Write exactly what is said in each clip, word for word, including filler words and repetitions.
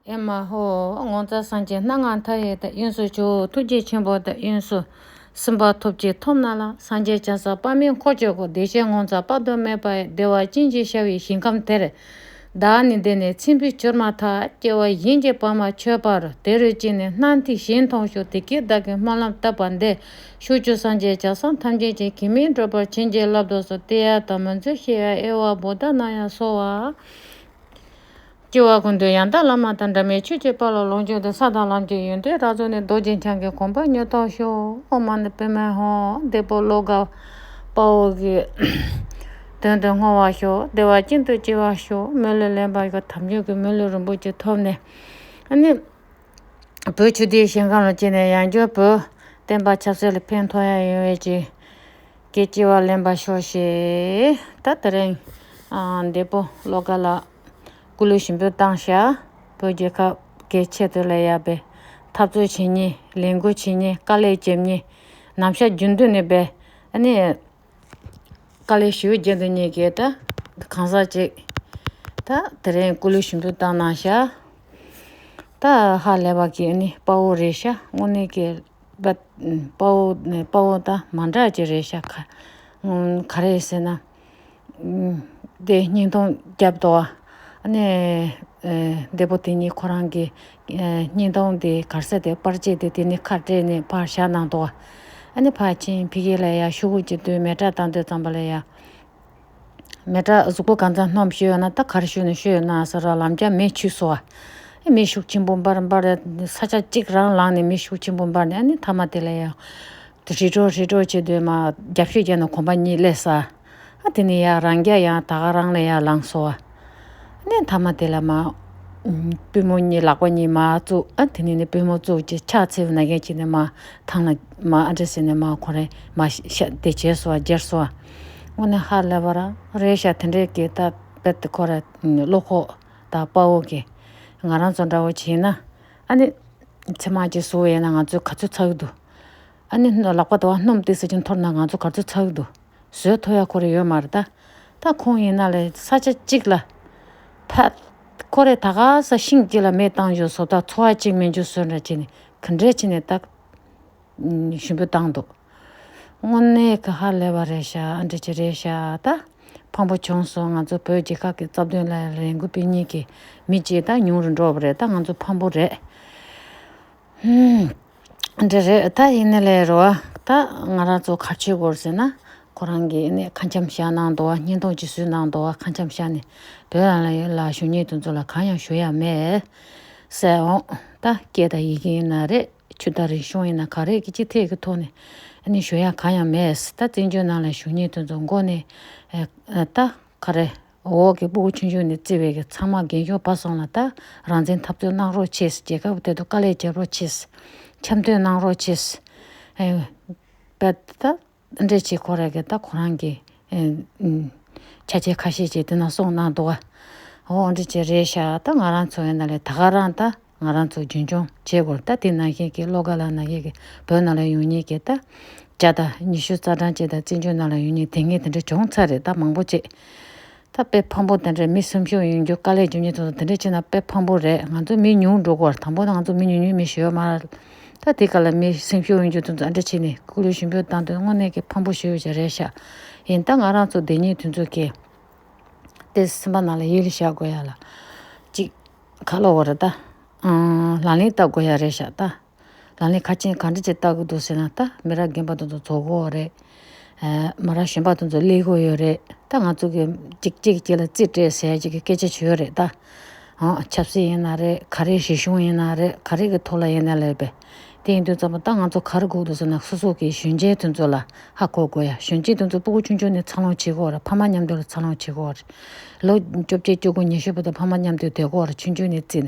ཨེ་མ་ཧོ། ངོ་མཚར་སངས་རྒྱས་སྣ་ལྔ་མཐའ་ཡས་དང་། དབྱིངས་སུ་ཇོ་བོ་ཐུགས་རྗེ་ཆེན་པོ་དང་། དབྱིངས་སུ་སེམས་དཔའ་ཐོབ་ཀྱི་ཐོབ་རྣམས་ལ། སངས་རྒྱས་བྱང་སེམས་དཔག་མེད་འཁོར་བཅས་སྐུ། བདེ་གཤེགས་ངོ་མཚར་དཔག་ཏུ་མེད་པ་ཡི། བདེ་བ་ཅན་ཞེས་བྱ་བའི་ཞིང་ཁམས་དེར། བདག་ནི་འདི་ནས་ཚེ་འཕོས་གྱུར་མ་ཐག། སྐྱེ་བ་གཞན་གྱིས་བར་མ་ཆོད་པ་རུ། དེ་རུ་སྐྱེས་ནས་སྣང་མཐའི་ཞིང་མཐོང་ཤོག། དེ་སྐད་བདག་གིས་སྨོན་ལམ་བཏབ་པ་འདི། ཕྱོགས་བཅུའི་སངས་རྒྱས་བྱང་སེམས་ཐམས་ཅད་ཀྱིས། གེགས་མེད་འགྲུབ་པར་བྱིན་གྱིས་བརླབ་ཏུ་གསོལ། ཏདྱ་ཐཱ། མི་འཛོལ་ཤེས་པ་ཨེ་ཝ་བོ་དྷ་ནཱ་ཡ་སྭཱ་ཧཱ། སྐྱེ་བ་ཀུན་ཏུ་ཡང་དག་བླ་མ་དང་། འབྲལ་མེད་ཆོས་ཀྱི་དཔལ་ལ་ལོངས་སྤྱོད་དུ། ས་དང་ལམ་གྱི་ཡོན་ཏན་རབ་རྫོགས་ནས། རྡོ་རྗེ་འཆང་གི་གོ་འཕང་མྱུར་ཐོབ་ཤོག། ཨོཾ་མ་ཎི་པདྨེ་ཧཱུྃ། འདས་པོ་ཤློ་ཀ་དཔའ་བོ་གི་དོན་དུ་བསྔོ་བར་ཤོག། བདེ་བ་ཅན་དུ་སྐྱེ་བར་ཤོག། མི་ལུས་ལེན་པ་གི་དམ་ཆོས་ཀྱི་མི་ལུས་རིན་པོ་ཆེ་ཐོབ་ནས། ཨ་ནི། བོད་ཆོས་ལྡན་ཞིང་ཁམས་ལ་སྐྱེས་ནས། ཡང་བསྐྱར་བོད་བསྟན་པ་ཆབ་སྲིད་ལ་ཕན་ཐོགས་ཡ་ཡོང་བའི་ཆེད་ཀྱི་སྐྱེ་བ་ལེན་པར་ཤོག་ཞེས། ད་དེ་རིང་ཨ་འདས་པོ་ཤློ་ཀ་ལ་སྐུ་ལུས་ཞུགས་འབུལ་བཏང་ཤག། བོད་རྒྱལ་ཁབ་ཀྱི་ཆེད་དུ་ལ་ཡ་བའི་འཐབ་རྩོད་བྱེད་མཁན། ལས་འགུལ་བྱེད་མཁན། དཀའ་ལས་བརྒྱབ་མཁན། ནམ་ཞག་རྒྱུན་དུ་ནས་བའི་ཨ་ནི། དཀའ་ལས་ཞེ་པོ་བརྒྱབ་འདུག་ཉིད་ཀྱིས་ད་གང་ཟག་ཅིག་ད་དེ་རིང་སྐུ་ལུས་ཞུགས་འབུལ་བཏང་གནང་ཤག། ད་ཧ་ལས་པ་གི་ནི་དཔའ་བོ་རེད་ཤག། དངོས་གནས་ཀྱི་དཔའ་བོ་དཔའ་བོ་ད་མ་འདྲ་ཅིག་རེད་ཤག། ག་ག་རེ་ཟེར་ན། དེ་བརྙན་ཐུང་བརྒྱབ་འདུག་བ། ཨ་ནི། ཨེ། འདས་པོ་དེ་ཉིད་ཁོ་རང་གི་ཨེ། བརྙན་ཐུང་དེ་ག་རེ་ཟེར་དེ་པར་ཆས་དེ་དེ་ནས་ཁ་བྲལ་ནས་ཕར་བཞག་གནང་འདུག་བ། ཨ་ནི་ཕར་ཕྱིན་ཕ་གི་ལ་ཡ་ཤོག་གུ་ཅིག་བཏོན། མེ་སྲེག་བཏང་དུས་ཙམ་པ་ལ་ཡ། མེ་སྲེག་གཟུགས་པོ་གང་ཙམ་སྣོམ་ཤེས་ཡོད་ན། ད་ག་རེ་ཤོར་ནས་ཤོར་ཡོད་ན་ཟེར་ར། ལམ་རྒྱབ་མེ་འཁྱུག་སོང་བ། ཨེ། མེ་ཤུགས་ཆེན་པོ་འབར་འབར། ས་ཆ་གཅིག་རང་ལངས་ནས་མེ་ཤུགས་ཆེན་པོ་འབར་ནས། ཨ་ནི་མཐའ་མ་དེ་ལ་ཡ། རི་གྲོ་རི་གྲོ་བྱེད་དུས་མར་རྒྱབ་ཤོད་རྒྱབ་ནས་གོམ་པ་གཉིས་སླེབས་ས། ཨ་དེ་ནས་ཡར་རང་རྒྱ་ཡང་ད་ག་རང་ལ་ཡར་ལངས་སོང་བ། ཨ་ནི་མཐའ་མ་དེ་ལ་མར་པུས་མོ་གཉིས་ལག་པ་གཉིས་མར་བཙུགས། ཨ་དེ་ནས་ནི་པུས་མོ་བཙུགས་ཀྱི་ཕྱག་འཚལ་བའི་ནང་བཞིན་བྱས་ནས་མར་ཐང་ལ་མར་ཨ་འདྲ་ཟེར་ནས་མར་ཁོ་རང་མར་ཤ་དེ་བྱས་སོང་བ། འགྱེལ་སོང་བ། དངོས་གནས་ཧ་ལས་པ་རང་རེད་ཤག། དེ་འདྲའི་གི་ད་རྦད་དེ་ཁོ་རང་བློ་ཁོག་དང་དཔའ་བོ་གི། ང་རང་ཚོ་འདྲ་བོ་བྱས་ན། ཨ་ནི་མཚན་མ་ཅིག་བཟོ་བ་ཡིན་ན་ང་ཚོ་ག་ཚོད་ཚ་གི་འདུག། ཨ་ནི་ལག་པ་དང་བ་སྣུམ་ཏོག་ཙམ་ཅིག་འཐོར་ན་ང་ཚོ་ག་ཚོད་ཚ་གི་འདུག། བཟོད་ཐུབ་ཡ་ཁོ་རང་ཡོད་མ་རེད་ད། ད་ཁོང་ཡིན་ན་ལས་ས་ཆ་གཅིག་ལ་ཕ། ཁོ་རང་ད་ག་ས་ཤིང་གཅིག་ལ་མེ་བཏང་རྒྱུ་བཟོ། ད་འཚོ་བ་གཅིག་མེད་རྒྱུ་བཟོ་འདྲ་བྱས་ནས་ག་འདྲ་བྱས་ནས་ད་ཞུ་འབོད་བཏང་འདུག། དངོས་གནས་ཀྱི་ཧ་ལས་པ་རེད་ཤག། ཨ་འདྲ་ཅིག་རེད་ཤག། ད་ཕངས་པོ་བྱུང་སོང་། ང་ཚོ་བོད་རྒྱལ་ཁབ་ཀྱི་རྩ་དོན་ལ་ལས་འགུལ་སྤེལ་མཁན་གྱི་མི་གཅིག་ད་ཉུང་རུ་འགྲོ་བ་རེད། ད་ང་ཚོ་ཕངས་པོ་རེད། ཧུམ། འདི་རེད། ད་ཡིན་ནའི་ལས་རོ། ད་ང་རང་ཚོ་ག་རེ་བྱེད་དགོས་རེད་ཟེར་ན། ཁོ་རང་གིས་ནི་ཁ་འཆམ་བཞག་གནང་འདུག་བ། བརྙན་ཐུང་ཅིག་བཟོས་གནང་འདུག་བ། ཁ་འཆམ་བཞག་ནས་བོད་ནང་ལ་ཡོད་ལ་བཞུགས་མཁན་དེ་ཚོ་ལ་གང་ཡང་ཞུ་ཡ་མེད་ཟེར་འོང་། ད་སྐད་དང་ཡི་གེ་ཡིན་ན་རེད། ཆོས་དང་རིག་གཞུང་ཡིན་ན་ག་རེ་གི་ཅི་ཐད་ཀྱི་ཐོག་ནས་ཨ་ནི་ཞུ་ཡ་གང་ཡང་མེད། ད་བཙན་བྱོལ་ནང་ལ་བཞུགས་མཁན་དེ་ཚོ་མགོ་ནས་ཨེ་ཨེ་ད་ག་རེ། འོག་གི་སྤུ་གུ་ཆུང་ཆུང་ནས་བརྩི་བའི་གི་ཚང་མ་རྒན་གཞོན་བར་གསུམ་ལ་ད་རང་བཙན་འཐབ་རྩོད་གནང་རོགས་བྱེད། རྒྱལ་ཁབ་དེ་ཚོ་དཀའ་ལས་རྒྱབ་རོགས་བྱེད། འཆམ་མཐུན་གནང་རོགས་བྱེད། ཨེ་བས་ད་འདྲ་བྱེད་ཁོ་རང་གི་ད་ཁོ་རང་གི་ཨེ་ཨུམ་ཆ་རྐྱེན་ཁ་ཤས་ཅིག་དེ་ན་གསུངས་གནང་འདུག་བ། འོ་འདྲ་བྱེད་རེད་ཤག། ད་ང་རང་ཚོ་ཡིན་ན་ལས་ད་ག་རང་ད། ང་རང་ཚོ་རྒྱུན་འཁྱོངས་བྱེད་དགོས། ད་དེ་ནང་བཞིན་གྱི་ཤློ་ཀ་ལ་ནང་བཞིན་གྱི་བོད་ནང་ལ་ཡོང་མཁན་གྱི་ད་བརྒྱ་དང་ཉི་ཤུ་རྩ་གྲངས་ཅིག་ད་བཙན་བྱོལ་ནང་ལ་ཡོང་མཁན་དེ་སྔའི་དེ་འདྲ་བྱུང་ཚར་རེད། ད་མང་པོ་ཅིག་ད་དཔེ་ཕངས་པོ་དེ་འདྲ། མི་སེམས་ཤུགས་ཡོད་རྒྱུ་དཀའ་ལས་རྒྱབ་མཁན་དེ་ཚོ་དེ་འདྲ་བྱས་ན་དཔེ་ཕངས་པོ་རེད། ང་ཚོ་མི་ཉུང་འགྲོ་གི་རེད། དང་པོ་ད་ང་ཚོ་མི་ཉུང་ཉུང་མི་ཞིག་ཡོད་མ་རེད། ད་དེ་ག་ལ་མི་སེམས་ཤུགས་ཡོད་རྒྱུ་དེ་ཚོ་ཨ་འདྲ་བྱས་ནས་སྐུ་ལུས་ཞུགས་འབུལ་བཏང་དུས་དངོས་གནས་ཀྱི་ཕངས་པོ་ཞེ་པོ་ཅིག་རེད་ཤག། ཡིན་ད་ང་རང་ཚོ་སྡོད་མཁན་དེ་ཚོ་གི་དེ་སེམས་པ་ནང་ལ་ཡིད་ལ་བཞག་དགོས་ཡ་ལ་ཅིག་ག་ལབ་དགོས་རེད་ད། ཨང་། ལག་ལེན་བསྟར་དགོས་ཡ་རེད་ཤག་ད། ལག་ལེན་ག་ཅི་ག་འདྲ་ཅིག་བསྟར་དགོས་འདུག་ཟེར་ན། ད་མི་རབས་རྒན་པ་དེ་ཚོ་རྫོགས་ཀྱི་ཡོད་རེད། ཨ། མི་རབས་གཞོན་པ་དེ་ཚོ་སླེབས་ཀྱི་ཡོད་རེད། ད་ང་ཚོ་གི་གཅིག་གཅིག་གཅིག་ལ་རྩིས་སྤྲད་ཟེར་ཡ་ཅིག་གི་སྐད་ཆ་ཅིག་ཡོད་རེད་ད། ཨང་། ཆབ་སྲིད་ཡིན་ན་རེད། ག་རེ་རིག་གཞུང་ཡིན་ན་རེད། ག་རེ་གི་ཐོག་ལ་ཡིན་ན་ལས་པས། དེ་ཡིན་དུས་ཙམ་པ་ད་ང་ཚོ་ག་རེ་དགོས་འདུག་ཟེར་ན། སོ་སོ་གི་གཞོན་སྐྱེས་དེ་ཚོ་ལ་ཧ་གོ་དགོས་ཡ། གཞོན་སྐྱེས་དེ་ཚོ་སྤུ་གུ་ཆུང་ཆུང་ནས་འཚར་ལོངས་བྱེད་ཀྱི་ཡོད་རེད། ཕ་མ་མཉམ་དུ་ལ་འཚར་ལོངས་བྱེད་ཀྱི་ཡོད་རེད། ལོ་བཅོ་བརྒྱད་བཅུ་དགུ་ཉི་ཤུ་བར་དུ་ཕ་མ་མཉམ་དུ་བསྡད་ཀྱི་ཡོད་རེད། ཆུང་ཆུང་ནས་བརྩིས་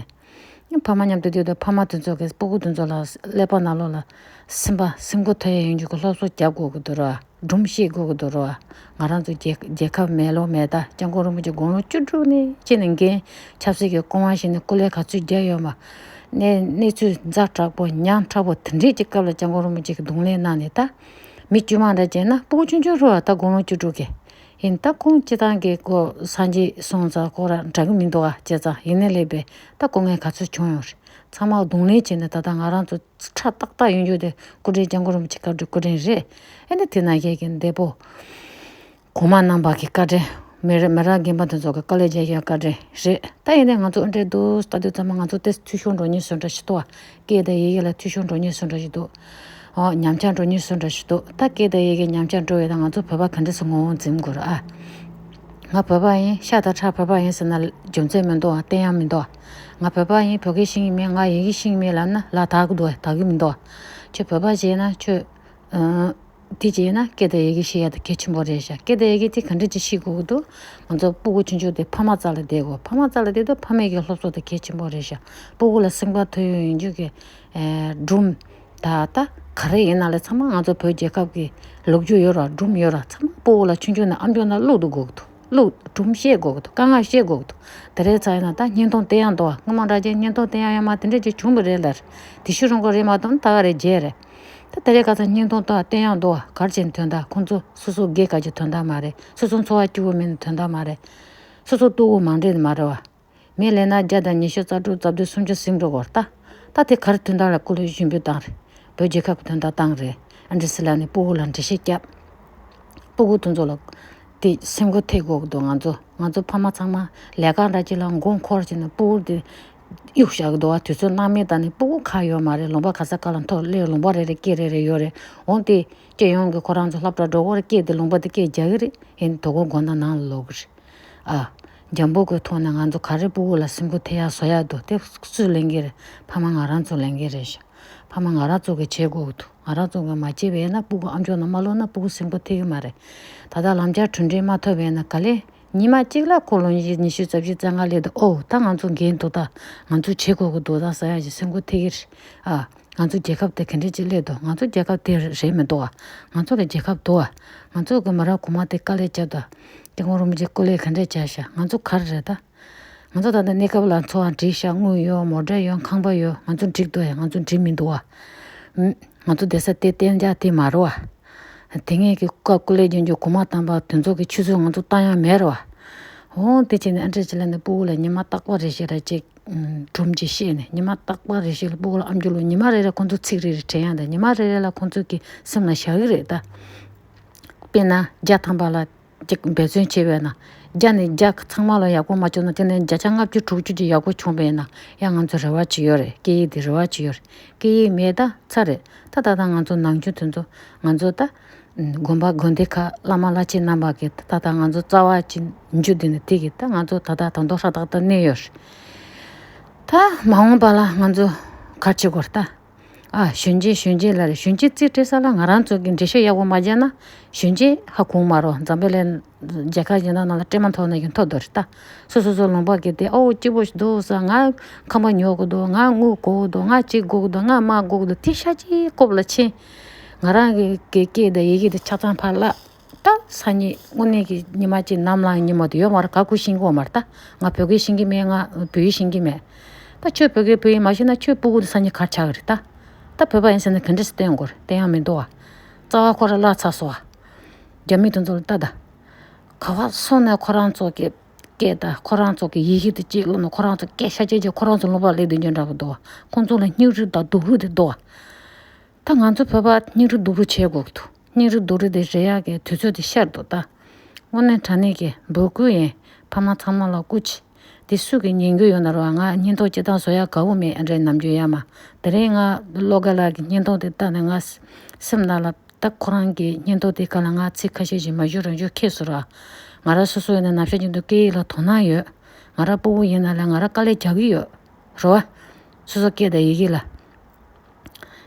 ནས། ཕ་མ་མཉམ་དུ་བསྡད་དུས་ཕ་མ་དེ་ཚོ་གིས་སྤུ་གུ་དེ་ཚོ་ལ་ཀླད་པ་ནང་ལོགས་ལ་སེམས་པ་སེམས་འགུལ་ཐེབས་ཡ་ཡོང་རྒྱུ་གི་སློབ་གསོ་རྒྱབ་དགོས་ཀྱི་འདུག་ར། སྒྲུང་བཤད་དགོས་ཀྱི་འདུག་ར། ང་རང་ཚོ་རྒྱལ་རྒྱལ་ཁབ་མེད་ལོ་མེད། ད་སྐྱབས་མགོན་རིན་པོ་ཆེ་དགུང་ལོ་བཅུ་དྲུག་ནས་བྱས་ནས་འགན་ཆབ་སྲིད་ཀྱི་སྐུ་དབང་བཞེས་ནས་སྐུ་ལས་ག་ཚོད་བརྒྱབ་ཡོད་མ། གནས་གནས་ཚུལ་ཛ་དྲག་པོ་ཉག་ཕྲ་པོ་དེ་འདྲས་ཀྱི་སྐབས་ལ་སྐྱབས་མགོན་རིན་པོ་ཆེ་གིས་གདོང་ལེན་གནང་ནས། ད་མི་དཀྱུས་མ་འདྲ་བྱས་ན་སྤུ་གུ་ཆུང་ཆུང་རེད་བ། ད་དགུང་ལོ་བཅུ་དྲུག་གི། ཡིན་ད་ཁོང་སྤྱི་བཏང་གི་ཁོ་སངས་རྒྱས་སོང་ཙང་ཁོ་རང་འདྲ་གི་མི་འདུག་ཨ། བྱས་ཙང་ཡིན་ནའི་ལས་པས་ད་སྐུ་ངལ་ག་ཚོད་བྱུང་ཡོད་རེད། ཚང་མ་གདོང་ལེན་བྱས་ནས་ད་ལྟ་ང་རང་ཚོ་ཁྲ་ཏག་ཏག་ཡོང་རྒྱུ་དེ་སྐུ་ཕྲེང་སྐྱབས་མགོན་རིན་པོ་ཆེ་བཀའ་དྲིན་སྐུ་དྲིན་རེད། ཨེ་ནི་དེ་ན་ཡས་ཀྱི་འདས་པོ་གོང་མ་རྣམ་པ་གི་བཀའ་དྲིན། མི་རེ་མི་རབས་རྒན་པ་དེ་ཚོ་གི་དཀའ་ལས་རྒྱག་ཡག་བཀའ་དྲིན་རེད། ད་ཡིན་ནའི་ང་ཚོ་ཨ་འདྲས་འདུག་ལྟ་དུས་ཙམ་པ་ང་ཚོ་ཏོག་ཙམ་འཐུས་ཤོར་འགྲོ་ཉེན་བཟོ་འདྲ་ཞིག་འདུག་ཨ། སྐད་དང་ཡི་གེ་ལ་འཐུས་ཤོར་འགྲོ་ཉེན་བཟོ་འདྲ་ཞིག་འདུག་ཨོ་ཉམས་ཆག་འགྲོ་ཉེན་བཟོ་འདྲ་ཞིག་འདུག་ད་སྐད་དང་ཡི་གེ་ཉམས་ཆག་འགྲོ་ཡོད་ད་ང་ཚོ་བོད་པ་ག་འདྲས་སེ་ངོ་བོ་འཛིན་དགོས་རེད་ཨ། ང་བོད་པ་ཡིན། ཤ་དང་ཁྲག་བོད་པ་ཡིན་ཟེར་ན་རྒྱུ་མཚན་མི་འདུག་ཨ། བསྟན་ཡག་མི་འདུག་ཨ། ང་བོད་པ་ཡིན། བོད་སྐད་ཤེས་ཀྱི་མེད། ང་ཡི་གེ་ཤེས་ཀྱི་མེད་ལབ་ན་ལ་དག་གི་འདུག་ཨ། དག་གི་མི་འདུག་ཨ། ཁྱོད་བོད་པ་བྱས་ན་ཁྱོད། ཨ། དེ་བྱས་ན་སྐད་དང་ཡི་གེ་ཤེས་ཡག་དེ་གལ་ཆེན་པོ་རེད་ཤག་སྐད་དང་ཡི་གེ་དེ་ག་འདྲ་ཅིག་ཤེས་དགོས་ཀྱི་འདུག་ང་ཚོ་སྤུ་གུ་ཆུང་ཆུང་དེ་ཕ་མ་རྩ་ལ་བསྡད་དགོས། ཕ་མ་རྩ་ལ་བསྡད་དུས་ཕ་མའི་གི་སློབ་གསོ་དེ་གལ་ཆེན་པོ་རེད་ཤག་སྤུ་གུ་ལ་སེམས་ཁམས་ཐོན་ཡོང་ཡོང་རྒྱུ་གི་ཨེ་སྒྲུང་། ད་ལྟ་ག་རེ་ཡིན་ན་ལས་ཚང་མ་ང་ཚོ་བོད་རྒྱལ་ཁབ་ཀྱི་ལོ་རྒྱུས་ཡོད་ར་སྒྲུང་ཡོད་ར་ཚང་མ་སྤུ་གུ་ལ་ཆུང་ཆུང་ནས་ཨམ་ཅོག་ནང་བླུག་ཏུ་དགོས་ཀྱི་འདུག་བླུག་སྒྲུང་བཤད་དགོས་ཀྱི་འདུག་དཀའ་ངལ་བཤད་དགོས་ཀྱི་འདུག་དེ་རེད་ཚར་ཡིན་ན་ད་བརྙན་ཐུང་བསྟན་ཡག་འདུག་ཨ། སྔོན་མ་འདྲ་ཅན་བརྙན་ཐུང་བསྟན་ཡག་ཡོད་མ་དེ་འདྲ་ཅིག་བྱུང་བ་རེད་ལ། དེ་ཤུ་རིང་གོ་རེད་མ་གཏོགས་ད་ག་རེད་བརྗེད་རེད། ད་དེ་རེད་ག་ཚ་བརྙན་ཐུང་ད་བསྟན་ཡག་འདུག་ཨ། ག་རེ་བྱས་ནས་ཐོན་ད་ཁོང་ཚོ་སོ་སོ་དགེ་ག་ཅིག་ཐོན་ད་མ་རེད། སོ་སོ་འཚོ་བ་སྐྱིད་པོ་མེད་ནས་ཐོན་ད་མ་རེད། སོ་སོ་ལྟོ་གོས་མང་འདྲེས་ནས་མ་རེད་བ། མི་ལས་ན་བརྒྱ་དང་ཉི་ཤུ་རྩ་དྲུག་རྩ་བདུན་སུམ་ཅུ་ཟིན་འགྲོ་གོ་ད། ད་དེ་ག་རེ་དོན་དག་ལ་སྐུ་ལུས་ཞུགས་འབུལ་བཏང་རེད། བོད་རྒྱལ་ཁབ་ཀྱི་དོན་དག་བཏང་རེད། ཨ་འདྲ་སི་ལ་ནི་སྤུ་གུ་ལ་འགྲེལ་བཤད་བརྒྱབ། སྤུ་གུ་དེ་ཚོ་ལ་དེ་སེམས་ཁུར་ཐེབས་དགོས་ཀྱི་འདུག་ང་ཚོ་ང་ཚོ་ཕ་མ་ཚང་མ་ལས་ཀ་འདྲ་ཅིག་ལ་མགོ་འཁོར་བྱས་ནས་སྤུ་གུ་དེ་གཡུག་བཞག་གི་འདུག་བ། དུས་ཚོད་སྣང་མེད་བཏང་ནས་སྤུ་གུ་ཁག་ཡོད་མ་རེད། ལུང་པ་ག་ས་ག་ལ་འཐོར་སླེབས། ལུང་པ་རེ་རེ་སྐད་རེ་རེ་ཡོད་རེད། འོང་དེ་སྤྱི་ཡོངས་ཀྱི་ཁོ་རང་ཚོ་སློབ་གྲྭ་འགྲོ་གི་རེད། སྐད་དེ་ལུང་པ་དེ་སྐད་རྒྱག་གི་རེད། ཡིན་དོ་དགོང་དགོང་དག་ནང་ལ་ལོག་གི་རེད། ཨ། འཇམ་པོ་གི་ཐོག་ནས་ང་ཚོ་ག་རེ་སྤུ་གུ་ལ་སེམས་ཁུར་ཐེབས་ཡག་བཟོ་ཡག་འདུག་དེ་སུས་ལེན་གི་རེད། ཕ་མ་ང་རང་ཚོ་ལེན་གི་རེད་ཤག་ཕ་མ་ང་རང་ཚོ་གི་བྱེད་དགོས་ཀྱི་འདུག་ང་རང་ཚོ་གི་མ་བྱས་པ་ཡིན་ན་སྤུ་གུ་ཨམ་ཅོག་ནང་མ་བླུགས་ན་སྤུ་གུ་སེམས་ཁུར་ཐེབས་ཀྱི་མ་རེད། ད་ལྟ་ལམ་སང་གྲུབ་འབྲས་མ་ཐོབ་པ་ཡིན་ན་ག་ལེ། ཉི་མ་གཅིག་ལ་ཁོ་ལོ་ཉི་ཤུ་ཉི་ཤུ་རྩ་བཞི་རྩ་ལྔ་སླེབས་དུས་ཨོ་ད་ང་ཚོ་འགན་འདུག་ད་ང་ཚོ་བྱེད་དགོས་ཀྱི་འདུག་ད་ཟེར་ཡག་ཅིག་སེམས་ཁུར་ཐེབས་ཀྱི་རེད། ཨ། ང་ཚོ་རྒྱལ་ཁབ་དེ་ག་འདྲ་ཅིག་སླེབས་འདུག་ང་ཚོ་རྒྱལ་ཁབ་དེ་རེད་མི་འདུག་ཨ། ང་ཚོ་ལ་རྒྱལ་ཁབ་འདུག་ཨ། ང་ཚོ་གི་མི་རབས་གོང་མ་དེ་དཀའ་ལས་བརྒྱབ་འདུག་སྐྱབས་མགོན་རིན་པོ་ཆེ་སྐུ་ལས་ག་འདྲ་བྱས་ཤག་ང་ཚོ་ག་རེ་རེད་ད། ང་ཚོ་ད་ལྟ་གནས་སྐབས་ལ་འཚོ་བ་འགྲིག་ཤག་དངུལ་ཡོད། མོ་ཊ་ཡོད། ཁང་པ་ཡོད། ང་ཚོ་འགྲིག་འདུག་ཨ། ང་ཚོ་འགྲིག་མི་འདུག་ཨ། ང་ཚོ་བསྡད་ས་དེ་གཏན་འཇགས་དེ་མ་རེད་བ། དེ་སྔའི་གི་སྐབས་སྐུ་ལས་བསྐྱོན་རྒྱུ་གོང་མ་དམ་པ་དེ་ཚོ་གི་ཆུད་ཟོས་ང་ཚོ་བཏང་ཡག་མེད་རེད་བ། འོ་དེ་བྱས་ནས་ཨ་འདྲ་ཅིག་ལ་ནི་སྤུ་གུ་ལ་ཉི་མ་རྟག་པར་རེ་བཞིན་ར་ཅིག་སྒྲུང་ཅིག་བཤད་ནས་ཉི་མ་རྟག་པར་རེ་བཞིན་ལ་སྤུ་གུ་ལ་ཨམ་ཅོག་བླུགས། ཉི་མ་རེ་རེ་ཁོང་ཚོ་ཚིག་རེ་རེ་དྲན་ཡག་དང་ཉི་མ་རེ་རེ་ལ་ཁོང་ཚོ་གི་སེམས་ལ་བཞག་གི་རེད་ད། དཔེར་ན་བརྒྱ་ཐམ་པ་ལ་ཅིག་འབད་བརྩོན་བྱས་པས་ན་བརྒྱ་ནས་བརྒྱ་ཚང་མ་ལ་ཡག་པོ་མ་བྱུང་ན་དེ་ནས་བརྒྱ་ཆ་ལྔ་བཅུ་དྲུག་ཅུ་ཅིག་ཡག་པོ་བྱུང་བས་ན་ཡང་ང་ཚོ་རེ་བ་ཅིག་ཡོད་རེད། སྐད་ཡིག་འདི་རེ་བ་ཅིག་ཡོད་རེད། སྐད་ཡིག་མེད་ད་ཚར་རེད། ད་ད་ལྟ་ང་ཚོ་ནང་ཆོས་དེ་ཚོ་ང་ཚོ་ད། དགོན་པ་དགོན་སྡེ་ཁག་བླ་མ་བླ་ཆེན་རྣམ་པ་གིས་ད་ལྟ་ང་ཚོ་རྩ་བ་ཅིག་འཇུ་དེ་ནི་དེ་གིས་ད་ང་ཚོ་ད་ལྟ་ད་དུང་ཧྲ་ཏག་ཏག་གནས་ཡོད་རེད། ད་མ་འོངས་པ་ལ་ང་ཚོ་ག་རེ་བྱེད་དགོས་རེད་ད། ཨ་གཞོན་སྐྱེས་གཞོན་སྐྱེས་ལ་རེད། གཞོན་སྐྱེས་རྩིས་སྤྲད་ས་ལ་ང་རང་ཚོ་གིས་འགྲེལ་བཤད་ཡག་པོ་མ་བརྒྱབ་ན་གཞོན་སྐྱེས་ཧ་གོ་མ་རེད། འཛམ་བུ་གླིང་རྒྱལ་ཁབ་གཞན་དག་ནང་ལ་སྤྲད་མ་ཐུབ་ན་ཡང་ཐུབ་འདུག་རེད་ད། སོ་སོ་སོ་ལུང་པ་གིས་དེ་ཨོ་སྐྱིད་པོ་ཞིག་འདུག་ཟེར། ང་ཁང་པ་ཉོ་དགོས་འདུག་ང་དངུལ་དགོས་ཀྱི་འདུག་ང་གཅིག་དགོས་ཀྱི་འདུག་ང་དམག་དགོས་ཀྱི་འདུག་དེ་ཤ་གཅིག་རྐུབ་ལ་ཕྱིན། ང་རང་གི་གི་སྐད་དང་ཡི་གེ་དེ་ཆ་ཚང་ཕར་བརླག་ད་སང་ཉིན་དངོས་གནས་ཀྱི་ཉི་མ་གཅིག་ནམ་ལངས་ཉིན་མོ་དེ་ཡོད་མ་རེད། ག་གུ་ཤེས་ཀྱི་ཡོད་མ་རེད་ད། ང་བོད་སྐད་ཤེས་ཀྱི་མེད། ང་བོད་ཡིག་ཤེས་ཀྱི་མེད། ད་ཁྱོད་བོད་སྐད་བོད་ཡིག་མ་ཤེས་ན་ཁྱོད་སྤུ་གུ་དེ་སང་ཉིན་ག་རེ་ཆགས་ཀྱི་རེད་ད། ད་བོད་པ་ཡིན་ཟེར་ནས་ག་འདྲ་སེ་བསྟན་དགོས་རེད། བསྟན་ཡག་མི་འདུག་བ། རྩ་བ་ཁོ་རང་བརླག་ཚར་སོང་བ། རྒྱ་མི་དེ་ཚོ་ལ་ལྟ་ད། ག་བ་སོང་ནས་ཁོ་རང་ཚོ་གི་སྐད་དང་ཁོ་རང་ཚོ་གི་ཡི་གེ་དེ་གཅིག་བླུགས་ནས་ཁོ་རང་ཚོ་སྐད་ཤ་ཆད་ཆད་ཁོ་རང་ཚོ་ལུང་པ་སླེབས་སྡོད་རྒྱུ་འདྲ་པོ་འདུག་བ། ཁོང་ཚོ་ལ་སྙིང་རུས་དང་སྡུག་རུས་དེ་འདུག་བ། ད་ང་ཚོ་བོད་པ་སྙིང་རུས་སྡུག་རུས་བྱེད་དགོས་ཀྱི་འདུག་སྙིང་རུས་སྡུག་རུས་དེ་རེད་ཡག་གི་དུས་ཚོད་དེ་ཤར་འདུག་ད། དངོས་གནས་དྲང་གནས་ཀྱི་འབོད་སྐུལ་ཡིན། ཕ་མ་ཚང་མ་ལ་སྐུ་མཁྱེན། དེ་སུ་གིས་ཉན་གྱི་ཡོད་ན་རུང་ང་བརྙན་ཐུང་སྤྱིར་བཏང་བཟོ་ཡག་དགའ་བོ་མེད། ཨ་འདྲའི་ནམ་རྒྱུན་ཡ་མ། དེ་རིང་ང་བློ་དགའ་ལགས་ཀྱི་བརྙན་ཐུང་དེ་ལྟ་ནས་ང་སེམས་ནང་ལ་ད་ཁོ་རང་གི་བརྙན་ཐུང་དེ་སྒང་ལ་ང་ཚིག་ཁ་ཤས་ཤིག་མ་ཞུ་རང་ཞུ་ཁེལ་སོང་ར། ང་རང་སོ་སོ་ཡིན་ན་ནམ་ཞག་རྒྱུན་དུ་སྐད་ཡིག་ལ་དོ་སྣང་ཡོད། ང་རང་སྤུ་གུ་ཡིན་ན་ལ་ང་རང་དཀའ་ལས་རྒྱག་གི་ཡོད། རེད་བ། སོ་སོ་སྐད་དང་ཡི་གེ་ལ།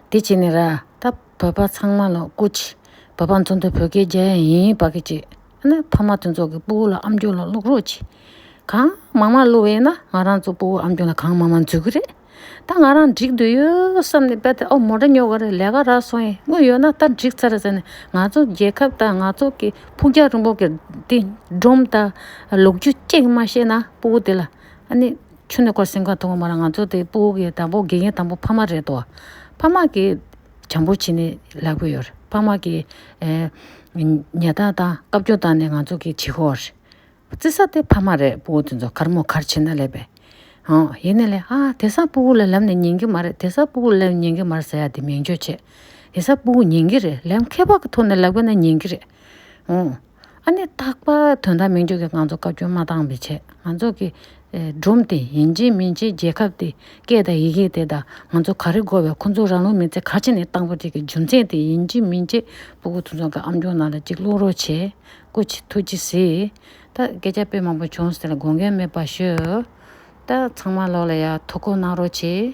དེ་བྱས་ནས་ར་ད་བོད་པ་ཚང་མ་ལ་སྐུ་མཁྱེན། བོད་པ་ཚོ་འདི་བོད་སྐད་རྒྱག་ཡ་ཡིན་པ་གི་ཅིག་ཨ་ནི་ཕ་མ་དེ་ཚོ་གི་སྤུ་གུ་ལ་ཨམ་ཅོག་ལ་བླུག་རོགས་གྱིས། གང་མང་མང་བླུག་པ་ཡིན་ན་ང་རང་ཚོ་སྤུ་གུ་ཨམ་ཅོག་ལ་གང་མང་མང་འཛུལ་གི་རེད། ད་ང་རང་འགྲིག་འདོད་ཡོད་བསམ་ནས་རྦད་དེ་ཨོ་མོ་ཊ་ཉོ་དགོས་རེད། ལས་ཀ་རག་སོང་ཡིན། དངུལ་ཡོད་ན་ད་འགྲིག་ཚར་རེད་ཟེར་ནས་ང་ཚོ་རྒྱལ་ཁབ་དང་ང་ཚོ་གི་ཕུགས་རྒྱང་རིང་པོ་གི་དེ་སྒྲུང་དང་ལོ་རྒྱུས་གཅིག་མ་ཤེས་ན་སྤུ་གུ་དེ་ལ་ཨ་ནི། ཆུ་ནས་སྐོར་སེམས་ཁ་ཐོག་མར་ང་ཚོ་དེ་སྤུ་གུ་གི་དང་པོ་དགེ་རྒན་དང་པོ་ཕ་མ་རེད་དོ། ཕ་མ་གིས་བྱམས་པོ་བྱས་ནས་ལབ་གི་ཡོད་རེད། ཕ་མ་གིས་ཨེ་ ཉེས་རྡུང་དང་བཀའ་བཀྱོན་བཏང་ནས་ང་ཚོ་གི་བྱེད་ཀྱི་ཡོད་རེད། བརྩི་ས་དེ་ཕ་མ་རེད། སྤུ་གུ་དེ་ཚོ་ག་རེ་མོ་ག་རེ་བྱེད་ན་ལབ་པས། ཨོ་ཡིན་ནའི་ལས་ཨ་དེང་སང་སྤུ་གུ་ལ་ལབ་ནས་ཉན་གྱི་མ་རེད། དེང་སང་སྤུ་གུ་ལ་ལབ་ནས་ཉན་གྱི་མ་རེད་ཟེར་ཡ་དེ་མིང་བརྗོད་བྱེད། དེང་སང་སྤུ་གུ་ཉན་གྱི་རེད། ལམ་ཁ་པར་གྱི་ཐོག་ནས་ལབ་དགོས་ན་ཉན་གྱི་རེད། ཨོ། ཨ་ནི་རྟག་པར་དོན་དག་མིང་བརྗོད་ཀྱིས་ང་ཚོ་བཀའ་བཀྱོན་མ་བཏང་བའི་ཆེད། ང་ཚོ་གི་ཨེ་སྒྲུང་དེ་ཡིན་གཅིག་མིན་གཅིག་རྒྱལ་ཁབ་དེ་སྐད་དང་ཡི་གེ་དེ་དང་ང་ཚོ་ག་རེ་དགོས་པའི། ཁོ་ཚོ་རང་ལུགས་མི་ཚེ་ག་རེ་བྱས་ནས་བཏང་པ་དེ་གི་རྒྱུ་མཚན་དེ་ཡིན་གཅིག་མིན་གཅིག་སྤུ་གུ་ཚོ་ཚོ་གི་ཨམ་ཅོག་ནང་ལ་གཅིག་ཀློག་རོགས་བྱེད། སྐུ་མཁྱེན། ཐུགས་རྗེ་གཟིགས། ད་སྐད་ཆ་དཔེ་མང་པོ་བྱུང་ཟེར་ལ་དགོངས་འགལ་མེད་པ་ཞུ། ད་ཚང་མ་ལོག་ལ་ཡ་ཐུགས་ཁུར་གནང་རོགས་བྱེད།